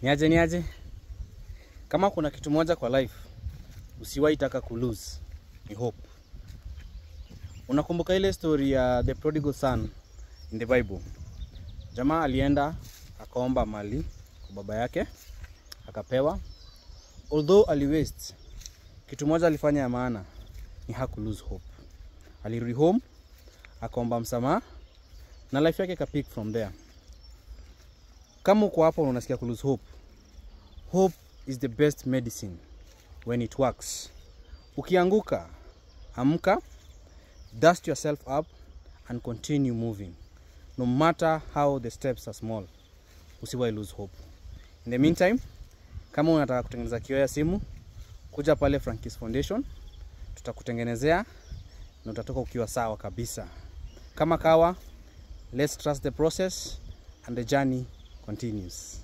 Niaje niaje? Kama kuna kitu moja kwa life usiwahi taka ku lose ni hope. Unakumbuka ile story ya the prodigal son in the Bible? Jamaa alienda akaomba mali kwa baba yake akapewa. Although ali waste, kitu moja alifanya ya maana ni haku lose hope. Alirudi home akaomba msamaha na life yake ikapick from there. Kama uko hapo unasikia ku lose hope, hope is the best medicine when it works. Ukianguka, amka, dust yourself up and continue moving. No matter how the steps are small, usiwahi lose hope. In the meantime, kama unataka kutengeneza kioo ya simu, kuja pale Frankis Foundation, tutakutengenezea na utatoka ukiwa sawa kabisa. Kama kawa, let's trust the process and the journey continues.